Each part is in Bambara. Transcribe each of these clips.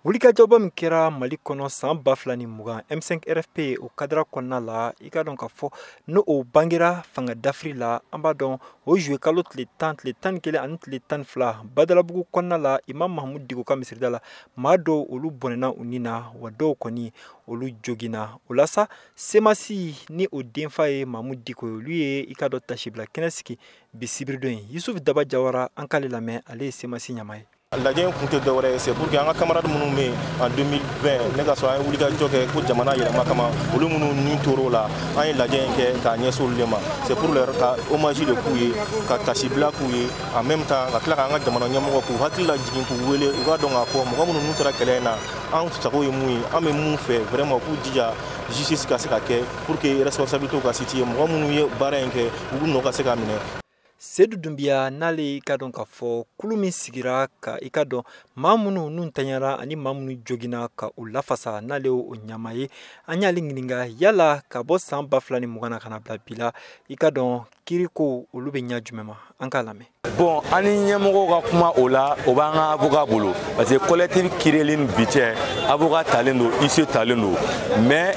Wulikajɔba min kɛra Mali kɔnɔ san 2020 M5 RFP o cadre kɔnɔna la, i ka dɔn k'a fɔ n'o o bangera fanga dafiri la, an b'a dɔn o juillet kalo tile 10, tile 11 ani tile 12 Badalabugu kɔnɔna la, Imam Mahmoud Dicko ka misirida la, maa dɔw olu bɔnɛna u ni na, wa dɔw kɔni olu joginna. O la sa, CMAS ni o denfa ye Mahmoud Dicko ye, olu ye i ka dɔn tasibila kɛnɛ sigi bi sibiridon ye. Yusuf Daba Jawara, an k'ale lamɛn, ale ye CMAS ɲɛmaa ye. Lajɛ in kun tɛ dɔwɛrɛ ye, c'est pour que an ka camarade minnu bɛ yen en 2020, ne ka sɔrɔ an ye wulikajɔ kɛ ko jamana yɛlɛma kama, olu minnu ni tor'o la, an ye lajɛ in kɛ k'a ɲɛsin olu de ma. C'est pour leur ka hommage de k'u ye, ka tasibila k'u ye, en même temps ka tila k'an ka jamana ɲɛmɔgɔ k'u hakili lajigin, k'u wele, u k'a dɔn k'a fɔ mɔgɔ minnu n'u taara kɛlɛ in na, an sago ye mun ye, an bɛ mun fɛ vraiment, k'u jija justice ka se ka kɛ pour que responsabilité ka situer, mɔgɔ minnu ye baara in kɛ, u nɔ ka se ka minɛ. Seydou Doumbia, n'ale i ka dɔn k'a fɔ kulu min sigira ka i ka dɔn maa minnu n'u tanyara ani maa minnu joginna ka u lafasa, n'ale o ɲama ye, an y'ale ɲininka yala ka bɔ san 2020 na ka na bila bi la, i ka dɔn kiriko olu bɛ ɲɛ jumɛn ma? An k'a lamɛn. Bon, an ni ɲɛmɔgɔw ka kuma o la, o b'an ka avocat bolo, parce que collectif créeli ni bi cɛ, avocat talen don, huissier talen don. Mais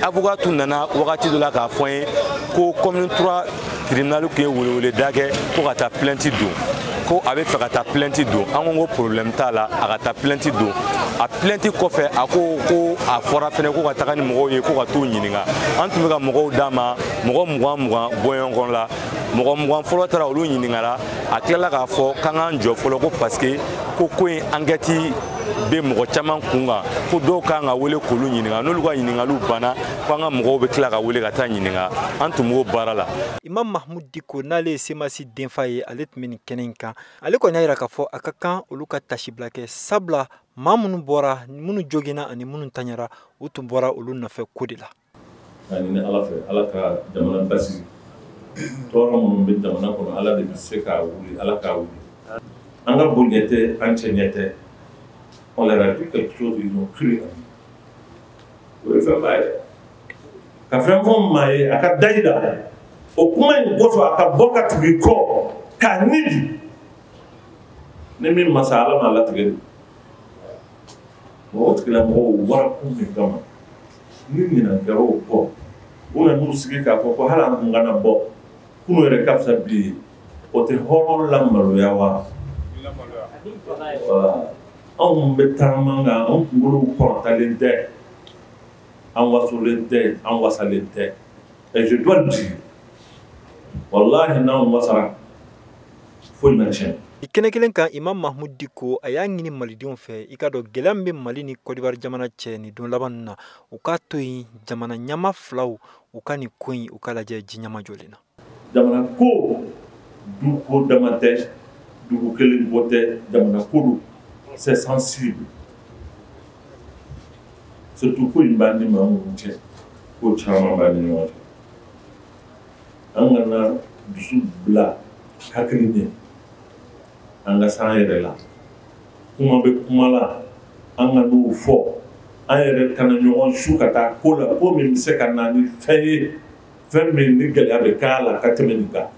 avocat tun nana wagati dɔ la k'a fɔ an ye ko commune 3 tribunal tun ye weleweleda kɛ ko ka taa plainte don, ko a bɛ fɛ ka taa plainte don. An ko problème t'a la, a ka taa plainte don. A plainte kɔfɛ, a ko ko a fɔra fɛnɛ ko ka taga ni mɔgɔw ye, ko ka t'u ɲininka. An tun bɛ ka mɔgɔw d'a ma, mɔgɔ 20 20 bɔɲɔgɔn la. Mɔgɔ 20 fɔlɔ taara, olu ɲininkara. A tilala k'a fɔ k'an k'an jɔ fɔlɔ, ko parce que ko in enquête bɛ mɔgɔ caman kun kan, ko dɔw kan ka wele k'olu ɲininka. N'olu ka ɲininkaliw banna, ko an ka mɔgɔw bɛ tila ka wele ka taa ɲininka. An tun b'o baara la. Imam Mahmoud Dicko, n'ale ye CMAS denfa ye, ale tun bɛ nin kɛnɛ in kan. Ale kɔni y'a jira k'a fɔ a ka kan olu ka tasibila kɛ, sabula maa minnu bɔra, minnu joginna ani minnu tanyara, u tun bɔra olu nɔfɛ ko de la. K'a ɲini Ala fɛ, Ala ka jamana basigi. Tɔɔrɔ minnu bɛ jamana kɔnɔ, Ala de bɛ se k'a wuli, Ala k'a wuli. An ka bonya tɛ, an cɛ ɲɛ tɛ. On leur a dit quelque chose, ils ont cru en nous. O ye fɛnba ye. Ka fɛn fɔ maa ye, a ka da i la, o kuma in kosɔn a ka bɔ ka tugu i kɔ k'a ni di. Ni min ma sa, Ala m'a latigɛ de. O tigilamɔgɔw wara kun min kama, ni ɲinɛ kɛra o kɔ, u nan'u sigi k'a fɔ ko hali an kun kana bɔ, kunun yɛrɛ ka fisa bi ye, o tɛ hɔrɔn lamaloya wa? Anw bɛ taama kan, anw kunkolow kɔrɔtalen tɛ, an wasolen tɛ, an wasalen tɛ. Et je dois le dire, wallahi, n'anw wasara, foyi ma tiɲɛ. Kɛnɛ kelen kan, Imam Mahmoud Dicko a y'a ɲini malidenw fɛ, i ka dɔn gɛlɛya min bɛ Mali ni Côte d'Ivoire jamana cɛ nin don laban ninnu na, u k'a to yen, jamana ɲɛmaa filaw u ka nin ko in u ka lajɛ ji ɲɛma jɔlen na. Jamana ko, du ko dama tɛ, dugu kelen ko tɛ, jamana ko don. C'est sensible, surtout ko in b'an ni maa minnu cɛ, ko caman b'an ni ɲɔgɔn cɛ. An kana dusu bila hakili ɲɛ, an ka s'an yɛrɛ la. Kuma bɛ kuma la, an ka n'o fɔ, an yɛrɛ kana ɲɔgɔn su ka taa ko la, ko min bɛ se ka na ni fɛn ye, fɛn min ni gɛlɛya bɛ k'a la ka tɛmɛ nin kan.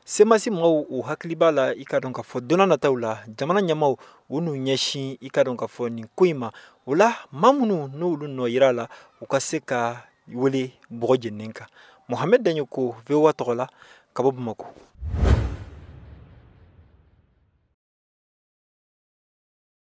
CMAS maaw u hakili b'a la, i ka dɔn k'a fɔ don nataw la, jamana ɲɛmaw u n'u ɲɛsin i ka dɔn k'a fɔ nin ko in ma. O la, maa minnu n'olu nɔ yira la, u ka se ka wele bɔgɔ jeninen kan. Mohamed Dagnoko, VOA tɔgɔ la, ka bɔ Bamakɔ.